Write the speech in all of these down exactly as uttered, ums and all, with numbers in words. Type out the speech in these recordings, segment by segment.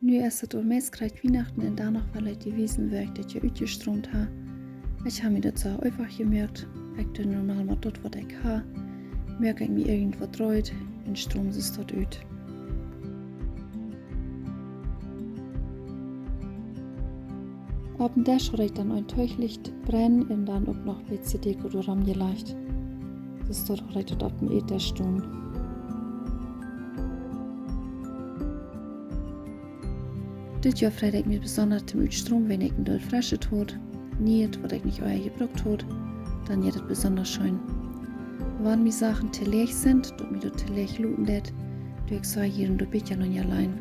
Nu es daut aul meist krakjt Wienachten un doano well ekj die wiesen, woo ekj dit Joa utjestromt hab. Ekj hab mie daut soo eefach jemoakt. Ekj doo normal mau daut, waut ekj hab. Moak ekj mie irjentwaut reed un strom soo daut ut. Opp dän Desch haud ekj dan een Tuch licht brennen un dan uk noch een bät Deko doarom jelajcht. Soo daut haud ekj daut opp dän Ätdesch stonen. Dit Joa freid ekj mie besonda toom Utstromen, wan ekj een Deel Freschet haud, Nieet, waut ekj nich ea jebrukt haud, dan jeit daut besonda scheen. Wan mie Sachen to läach sent, daut mie daut to läach loten deit, doo ekj soo hia un doa bät aun jeleien.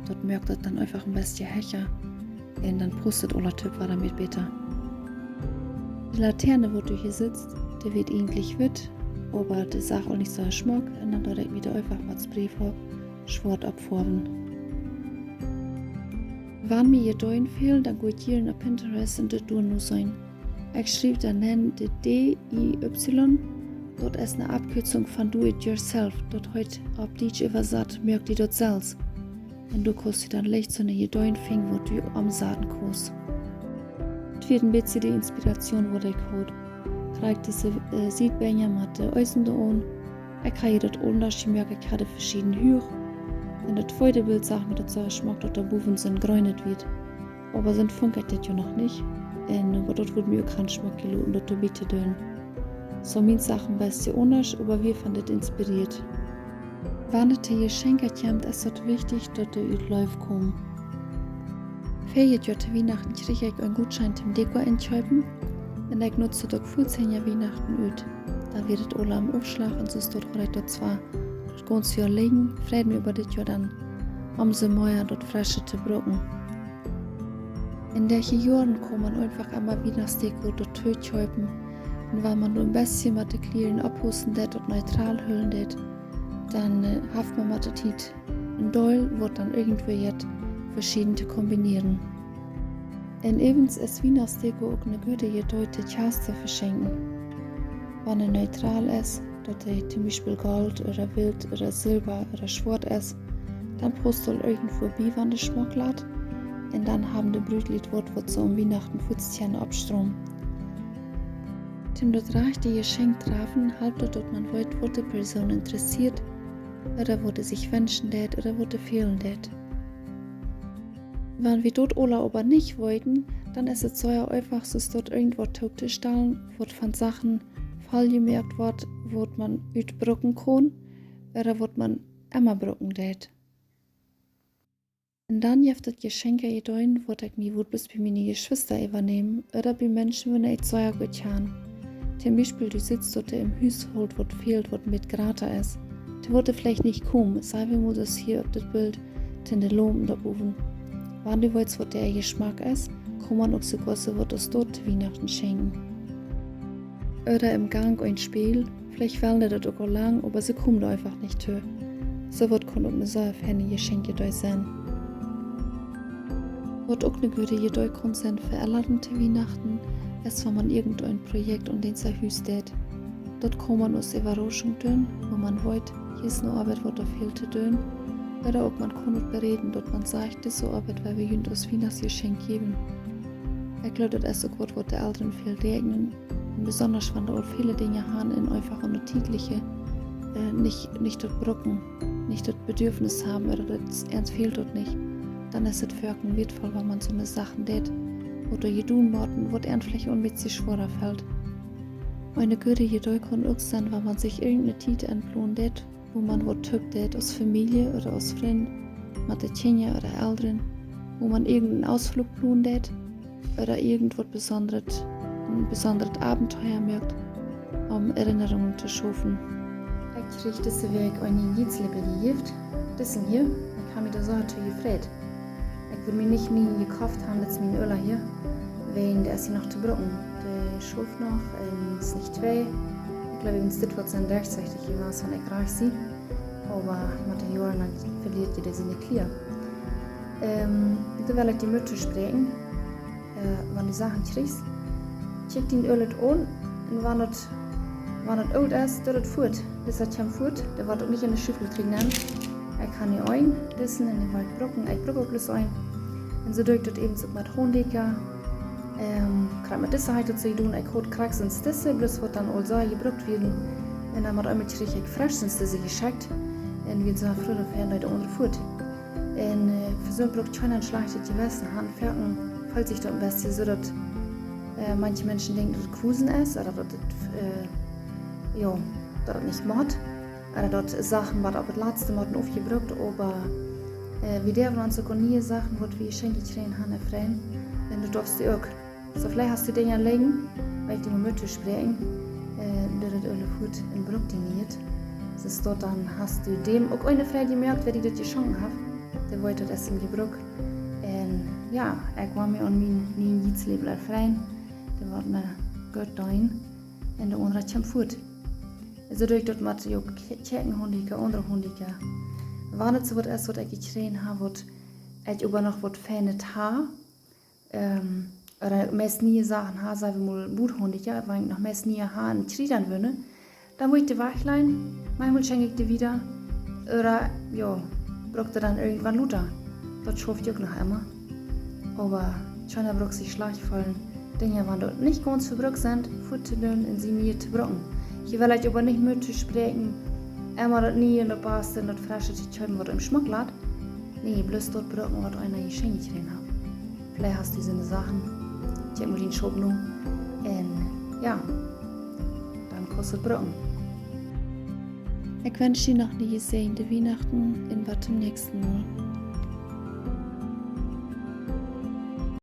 Daut moakt daut dan eefach een bät hecha un dan pausst daut aula toop wada met bäta. De Laterne, waut du hia sitst, dee wia eejentlich witt, oba dee sach aul nich soo schmock un dan deed ekj mie doa eefach met Sprayfarw schwoat oppfoawen. Wan mie Ideeen fälen, dan go ekj hia opp Pinterest un doo doa no seenen. Ekj schriew dan nenn de D I Y. Daut es ne Aufkürzunk von Do It Yourself. Daut heet opp Dietsch äwasat: Moak die daut selfst. Un du kaust die dan leicht soone Ideeen finjen, waut du omsaten kaust. Daut wia een bät de Inspiration, waut ekj haud. Krakjt dise, äh, Siedbenja met de Eisen doa aun. Ekj hab hia daut aundasch jemoakt, ekj haud veschiedne Huach. Un daut tweede Bilt sach mie daut soo schmock, daut doa bowen soon Jreenet wia. Oba soo funk ekj dit Joa noch nich. Un, äh, oba daut wudd mie uk gaunz schmock jeloten, daut doa bie to doonen. Soo mien Sachen best aundasch, oba wia von dit inspirieet. Wan et to Jeschenkja kjemt, es daut wichtich, daut dee ut Leew komen. Verjet Joa to Wienachten kjrieech ekj een Gutschien toom Deko enkjeepen un ekj nutz daut uk fuaz hinja Wienachten ut. Dan wia daut aula em Aufschlach un soo haud ekj daut zwar daut gaunze Joa lijen, freid mie oba dit Joa dan omsoo mea daut Fresche to brucken. En dise Joaren kaun maun eefach emma Wienachtsdeko doatoo kjeepen. Un wan maun doa een bät met de Kjlieren oppaussen deit, daut neutral hoolen deit, dan, äh, haft maun met de Tiet een Deel, waut dan irjentwoo jeit veschieden to kombinieren. Un äwent es Wienachtsdeko uk ne goode Idee, de Kjast to veschenkjen. Wan dee neutral es, daut dee toom Biespel Golt ooda Witt ooda Silwa ooda Schwoat es, dan pausst daut irjentwoo bie, wan dee schmock lat. Un dan haben de Brutlied waut, waut see om Wienachten fuaz kjennen oppstromen. Toom daut rajchte Jeschenkj trafen, halpt daut, daut maun weet, waut de Persoon interessieet, ooda waut dee sikj wenschen deit, ooda waut dee fälen deit. Wan wie daut aula oba nich weeten, dan es et sea eefach, soo daut irjentwaut toop to stalen, waut von Sachen voll jemoakt woat, waut maun utbrucken kaun, ooda waut maun emma brucken deit. Un dan jeft daut Jeschenkja-Ideeen, waut ekj mie wudd bloos bie miene Jeschwista äwanämen, ooda bie Menschen, waut ekj sea goot kjan. Toom Biespel, du sitst doa em Hushoolt, waut fält, waut met Grata es. Dee woat veleicht nich komen, saj wie mol, daut es hia opp dit Bilt, toom de Laumpen doa bowen. Wan du weetst, waut dee Jeschmack es, kaun maun uk soo goot soo waut aus daut to Wienachten schenkjen. Ooda em Gank een Spieejel, veleicht wellen dee daut uk aul lang, oba see komen doa eefach nich too. Soo waut kaun uk ne sea feine Jeschenkjidee sennen. Waut uk ne goode Idee kaun sennen fa Elren to Wienachten, es, wan maun irjent een Projekt aun dän sien Hus deit. Daut kaun maun aus Äwarauschunk doonen, wua maun weet, hia es ne Oabeit, waut doa fält to doonen. Ooda uk maun kaun daut beräden, daut maun sajcht, dise Oabeit woa wie junt aus Wienachtsjeschenkj jäwen. Ekj gloow, daut es uk waut, waut de Elren väl räakjnen. Un besonda wan dee aul väle Dinja haben un eefach aun daut Tietliche, äh, nich, nich daut brucken, nich daut Bedarf haben, ooda daut ernst fält daut nich. Dan es et werkjlich wieetvoll, wan maun soone Sachen deit, waut doa jedonen woaren, waut an veleicht een bät schwoara felt. Eene goode Idee kaun uk sennen, wan maun sikj irjent eene Tiet enplonen deit, wua maun waut toop deit, aus Famielje ooda aus Frind, met de Kjinja ooda Elren, wua maun irjent eenen Ausflug plonen deit ooda irjent waut Besondret, een besondret Abenteuer moakt, om Erinnerungen to schaufen. Ekj kjrieech dise Wäakj eene Jeetslibbe jejäft. Disen hia, ekj hab mie doa sea too jefreit. Ekj wudd mie nich nie jekoft haben, daut es mien Ola hia. Wäajen dee es hia noch to brucken. Dee schauft noch un es nich twei. Ekj gloow, dit woat sien derchsechtichste Joa, wan ekj rajcht sie. Oba met de Joaren dan velieet dee siene Klia. Ähm, doa well ekj die Moot toospräakjen, äh, wan du Sachen kjrichst, kjikj dien Ola aun un wan et, wan et oolt es, doo et fuat. Dis daut kjemt fuat, dee woat uk nich enne Schufflod kjrieen. Ekj hab nu een, disen, un dän well ekj brucken. Ekj bruck uk bloos een. Un soo doo ekj daut äwent uk met Haundieekja. Krakjt met dise haud ekj daut soo jedonen, ekj haud krakjt soo dise, bloos waut dan aul soo jebrukt wieren. Un dan met eemol kjrieech ekj fresch soo dise jeschekjt. Un wie sent froh doafäa, daut de aundre fuat. Un fa soo brukt kjeena een schlajchtet Jewessen han. Foaken feelt sikj daut een bät soo, daut manche Menschen denkjen, daut et Kusen es, ooda daut et, jo, daut et nich mott, ooda daut Sachen, waut opp et latste motten aufjebrukt, oba wie däwen ons uk aun niee Sachen, waut wie jeschenkjt jekjräajen han, erfreien. Un daut doafst du uk. Soo veleicht hast du Dinja lijen, waut die mau met to spräakjen, daut et aule fuat un brukt die nich. Soo daut dan hast du däm uk eene Freid jemoakt, wäa die daut jeschonken haft. Dee weet, daut es em Jebruck. Un jo, ekj woa mie aun mien nieet Läwen erfreien. Dee woat mie goot doonen. Un de aundra kjemt fuat. Soo doo ekj daut met jo Kjäakenhaundieekja, aundre Haundieekja. Wan et soo waut es, waut ekj jekjräajen ha, waut ekj oba noch waut feinet ha, ooda meist niee Sachen ha, saj wie mol Buthhaundieekja, wan ekj noch meist niee ha un kjrie dan wenne, dan woa ekj dee wajchlajen, maunchmol schenkj ekj dee wieda, ooda, jo, bruck dee dan irjentwan lota. Daut schauft uk noch emma. Oba kjeena brukt sikj schlajcht feelen, Dinja, wan daut nich gaunz vebrukt sent, fuat to doonen un see niee to brucken. Hia well ekj oba nich met to spräakjen, emma daut niee un daut baste un daut fresche to kjeepen, waut em schmock lat. Nä, bloos daut brucken, waut eena jeschenkjt jekjräajen haft. Veleicht hast du soone Sachen, kjikj mol dän Schaup no. Un jo, dan kaust daut brucken. Ekj wensch die noch ne jesäajende Wienachten un bat toom näakjsten Mol.